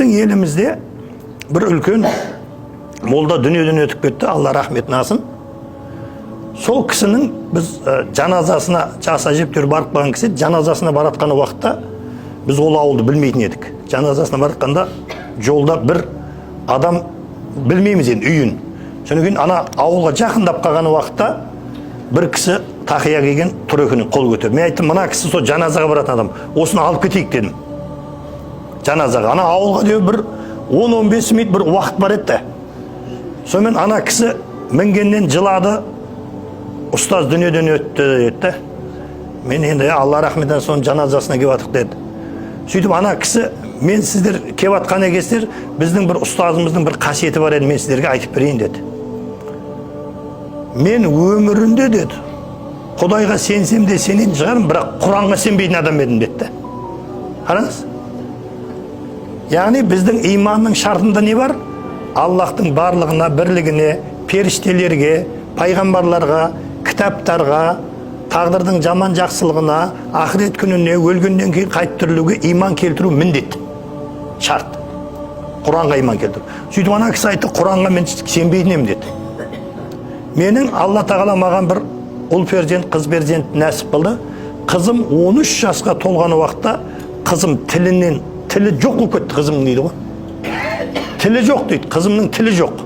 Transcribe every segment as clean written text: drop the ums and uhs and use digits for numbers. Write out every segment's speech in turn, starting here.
Елімізде бір үлкен молда дүниеден өтіп кетті, Алла рахметін алсын. Сол кісінің біз жаназасына жасы әжептәуір барып қалған кісі еді. Жаназасына баратқан уақытта біз ол ауылды білмейтін едік. Жаназасына баратқанда жолда бір адам, білмейміз енді үйін. Содан кейін ана ауылға жақындап қалған уақытта бір кісі тақия киген тұр екен, қол көтеріп. Мен айттым: «Мына кісі сол жаназаға баратын адам, осыны алып кетейік», – дедім. Жаназаға ана ауылға деп бір 10-15 минут бір уақыт бар еді да. Сонымен ана кісі мінгеннен жылады. «Ұстаз дүниеден өтті», – деді да. Мен енді: «Алла рахмет етсін, соның жаназасына келіп жатырық», – деді. Сөйтіп ана кісі: «Мен, сіздер келіп жатқан екенсіздер, біздің бір ұстазымыздың бір қасиеті бар еді, мен сіздерге айтып берейін», – деді. «Мен өмірінде, – деді, – құдайға сенсем де сенетін шығармын, бірақ Құранға сенбейтін адам едім», – деді да. Қараңыз, яғни біздің иманның шартында не бар? Аллахтың барлығына, бірлігіне, періштелерге, пайғамбарларға, кітаптарға, тағдырдың жаман жақсылығына, ақырет күніне, өлгеннен кейін қайтып тірілуге иман келтіру міндет, шарт. Құранға иман келтіру. Сөйтіп ана кісі айтты: «Құранға мен сенбейтін едім», – деді. «Менің Алла тағала маған бір ұл перзент, қыз перзент нәсіп қылды. Қызым 13 жасқа толған уақытта қызым тілінен, тілі жоқ болып кетті қызымның», – дейді ғой. «Тілі жоқ», – дейді, «қызымның тілі жоқ,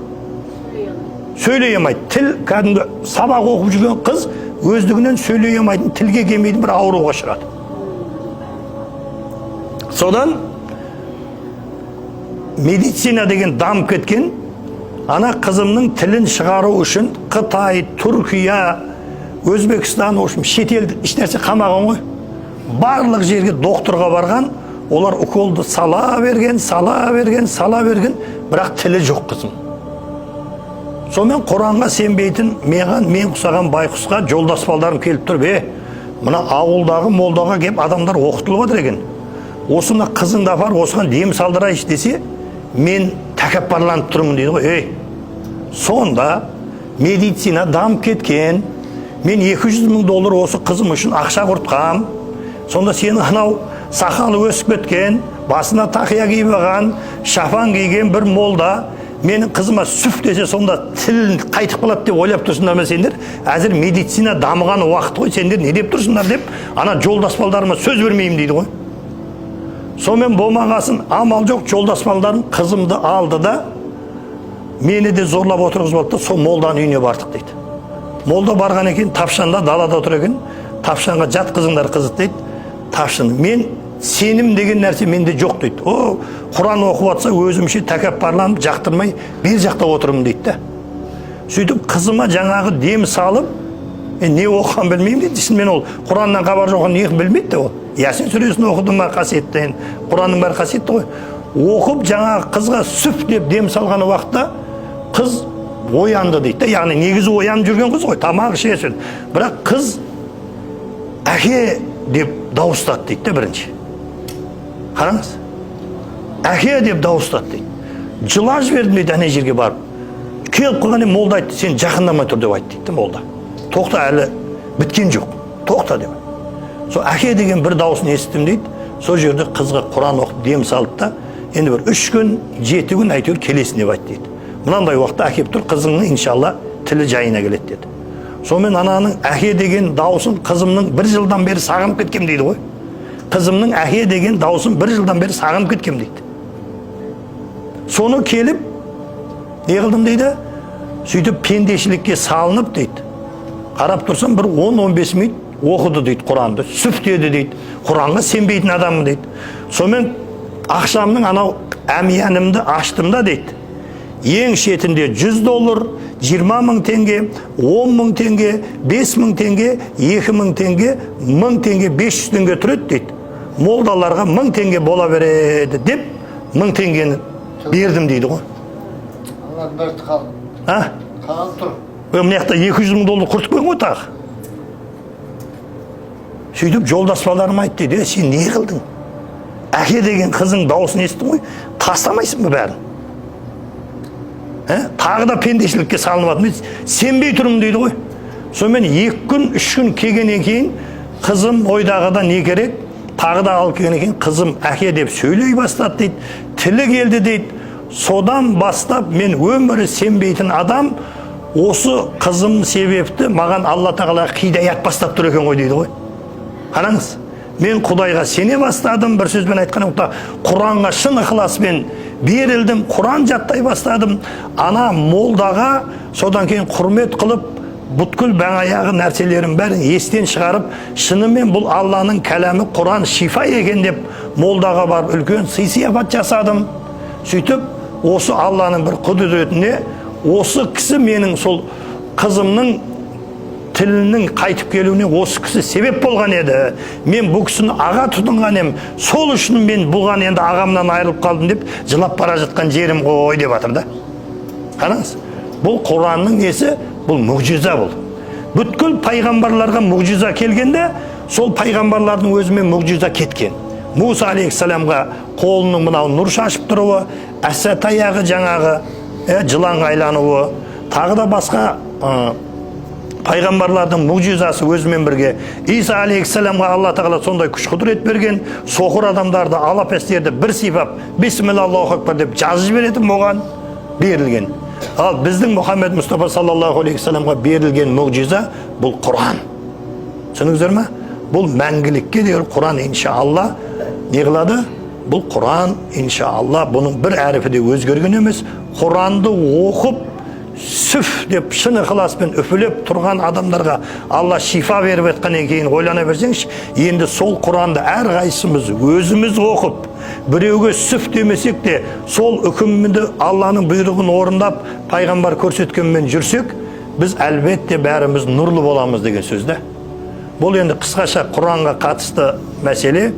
сөйлей алмайды». Тіл, кәдімгі сабақ оқып жүрген қыз өздігінен сөйлей алмайтын, тілге келмейтін бір ауруға ұшырады. Содан медицина деген дамып кеткен. Ана қызымның тілін шығару үшін Қытай, Түркия, Өзбекстан, в общем, шетел ешнәрсе қалмаған ғой. Барлық жерге докторға барған. Олар уколды сала берген, сала берген, сала берген, бірақ тілі жоқ қызым. Сонымен Құранға сенбейтін маған, мен құсаған байқұсқа жолдас балдарым келіп тұрып: «Е, мына ауылдағы молдаға келіп адамдар оқытылып жатыр екен, осы мына қызыңды апарып, осыған дем салдырайыншы», – десе, мен тәкаппарланып тұрмын дейді ғой. Ей, сонда медицина дамып кеткен, мен 200 мың доллар осы қызым үшін ақша құртқам. Сонда сенің анау сақалы өсіп кеткен, басына тақия киіп алған, шапан киген бір молда менің қызыма сүф десе, сонда тіл қайтып қалады деп ойлап тұрсыңдар ма сендер? Әзір медицина дамыған уақыт қой, сендер не деп тұрсыңдар?» – деп, ана жолдас балдарыма сөз бермеймін дейді ғой. Сонымен болмағасын амал жоқ, жолдас балдарым қызымды алды да, мені де зорлап отырғызып алды да, сол молданың үйіне бардық дейді. Молда барған екен, тапшанда далада отыр екен. Тапшанға жатқызыңдар қызды дейді. Тапшан, мен сенім деген нәрсе менде жоқ дейді. О, Құран оқып жатса, өзімше тәкаппарланып, жақтырмай, бер жақта отырмын дейді да. Сөйтіп қызыма жаңағы дем салып, мен не оқығанын білмеймін дейді. Шынымен ол Құраннан хабар жоқ, не білмейді де. Ол Ясин сүресін оқыды ма, қасиетті, енді Құранның бәрі қасиетті ғой. Оқып, жаңағы қызға сүф деп дем салған уақытта қыз оянды дейді да. Яғни негізі оянып жүрген қыз ғой, тамақ іше, бірақ қыз «Әке» деп дауыстады дейді да. Бірінші, қараңыз, «Әке» деп дауыстады дейді. «Жылап жібердім», – дейді. Ана жерге барып келіп қалғаннан кейін молда айтты: «Сен жақындамай тұр», – деп айтты дейді да молда. «Тоқта, әлі біткен жоқ, тоқта», – деп. Сол «Әке» деген бір дауысын естідім дейді. Сол жерде қызға Құран оқып дем салды да, енді бір 3 күн, 7 күн әйтеуір келесің деп айтты дейді. «Мынандай уақытта әкеліп тұр қызыңның, иншалла, тілі жайына келеді», – деді. Сонымен ананың «Әке» деген дауысын қызымның бір жылдан бері сағынып кеткем дейді ғой. «Қызымның «Әке» деген дауысын бір жылдан бері сағынып кеткем», – дейді. «Соны келіп не қылдым?» – дейді. «Сөйтіп пендешілікке салынып, – дейді, – қарап тұрсам, бір 10-15 минут оқыды, – дейді, – Құранды, сүф деді», – дейді. «Құранға сенбейтін адаммын», – дейді. «Сонымен ақшамның анау әмиянымды аштым да, – дейді, – ең шетінде 100 доллар, 20 мың теңге, 10 мың теңге, 5 мың теңге, 2 мың теңге, 1000 теңге, 500 теңге тұр еді», – дейді. «Молдаларға 1000 теңге бола береді деп, 1000 теңгені бердім», – дейді ғой. Алланың бәрі қалып А? Қалып тұр. Ө, мына жақта 200 мың доллар құртып қойған ғой тағы. Сөйтіп жолдас балдарым айтты дейді: «Е, сен не қылдың? «Әке» деген қызың дауысын естідің ғой, тастамайсың ба бәрін? Ә? Тағы да пендешілікке салынып жатыр. Мен сенбей тұрмын», – дейді ғой. Сонымен 2 күн, 3 күн келгеннен кейін қызым ойдағыдан не керек. Тағы да алып келгеннен кейін қызым «әке» деп сөйлей бастады дейді, тілі келді дейді. Содан бастап мен өмірі сенбейтін адам, осы қызым себепті маған Алла Тағала хидаят бастап тұр екен ғой дейді ғой. Қараңыз, мен Құдайға сене бастадым. Бір сөзбен айтқанда, Құранға шын ықыласпен берілдім, Құран жаттай бастадым. Ана молдаға содан кейін құрмет қылып, бүткіл баяғы нәрселерін бәрін естен шығарып, шынымен бұл Алланың кәләмі Құран шифа екен деп, молдаға барып үлкен сый сияпат жасадым. Сөйтіп, осы Алланың бір құдіретіне, осы кісі менің сол қызымның тілінің қайтып келуіне осы кісі себеп болған еді. Мен бұл кісіні аға тұтынған едім, сол үшін мен бұған енді ағамнан айырылып қалдым деп жылап бара жатқан жерім ғой деп жатыр да. Қараңыз, бұл Құранның несі? Бұл мұғжиза. Бұл бүткіл пайғамбарларға мұғжиза келгенде, сол пайғамбарлардың өзімен мұғжиза кеткен. Муса алейхисаламға қолының мынау нұр шашып тұруы, әсә таяғы жаңағы жыланға айлануы, тағы да басқа пайғамбарлардың мұғжизасы өзімен бірге. Иса алейхисаламға Алла Тағала сондай күш құдірет берген, соқыр адамдарды, алапестерді бір сипап, «Бисмилля, Аллаху акбар» деп жазып жіберетін болған, берілген. Ал біздің Мұхаммед Мұстафа саллаллаху алейхи вассаламға берілген мұғжиза бұл Құран. Түсіндіңіздер ме? Бұл мәңгілікке деген Құран, иншалла. Не қылады бұл Құран? Иншалла, бұның бір әріпі де өзгерген емес. Құранды оқып, сүф деп шын ықыласпен үпілеп тұрған адамдарға Алла шифа беріп жатқаннан кейін, ойлана берсеңші, енді сол Құранды әрқайсымыз өзіміз оқып, біреуге сүф демесек те, сол үкімді, Алланың бұйрығын орындап, пайғамбар көрсеткенмен жүрсек, біз әлбетте бәріміз нұрлы боламыз деген сөз да. Бұл енді қысқаша Құранға қатысты мәселе.